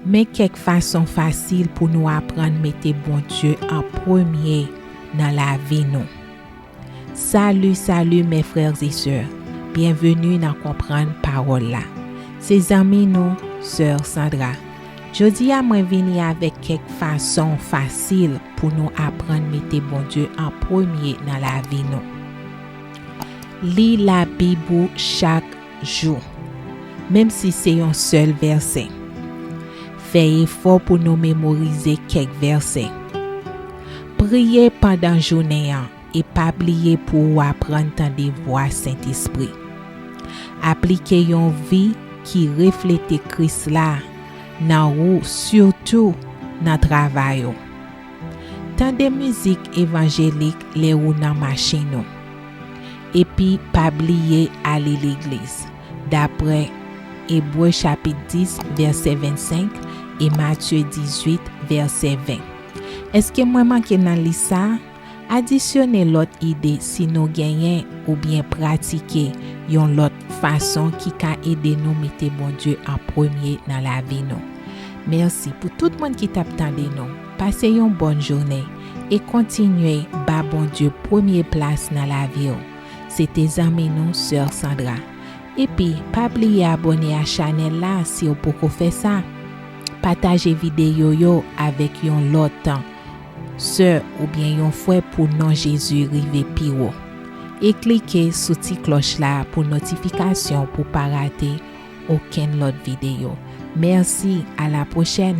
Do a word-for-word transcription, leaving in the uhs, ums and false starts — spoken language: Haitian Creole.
Men kèk fason fasil pou nou aprann mete Bondye an premye nan lavi nou. Salut, salut mes frères et sœurs. Byenveni nan Konprann Pawòl la. Se zanmi nou, Sè Sandra. Jodi a mwen vini avèk kèk fason fasil pou nou aprann mete Bondye an premye nan lavi nou. Li Labib ou chak jou, menm si se yon sèl vèsè. Fè efò pou nou memorize kèk vèsè. Priye pandan jounen an e pa bliye pou ou aprann tande vwa Sentespri. Aplike yon vi ki reflete Kris la nan ou, sitou nan travay ou. Tande mizik evanjelik lè ou nan machin ou. Epi pa bliye ale legliz, daprè Ebre chapit dis, vèsè vennsenk e Matye dizuit, vèsè ven. Èske mwen manke nan lis sa a? Adisyone lòt ide si nou genyen oubyen pratike yon lòt fason ki ka ede nou mete Bondye an premye nan lavi nou. Mèsi pou tout moun ki t ap tande nou. Pase yon bòn jounen e kontinye ba Bondye premye plas nan lavi w. Se te zanmi nou, Sè Sandra. Epi, pa bliye abòne a chanèl la si w poko fè sa. Pataje videyo yo avèk yon lòt sè oubyen yon frè pou non Jezi rive pi wo. E klike sou ti klòch la pou notifikasyon pou pa rate okenn lòt videyo. Mèsi, a la pwochèn!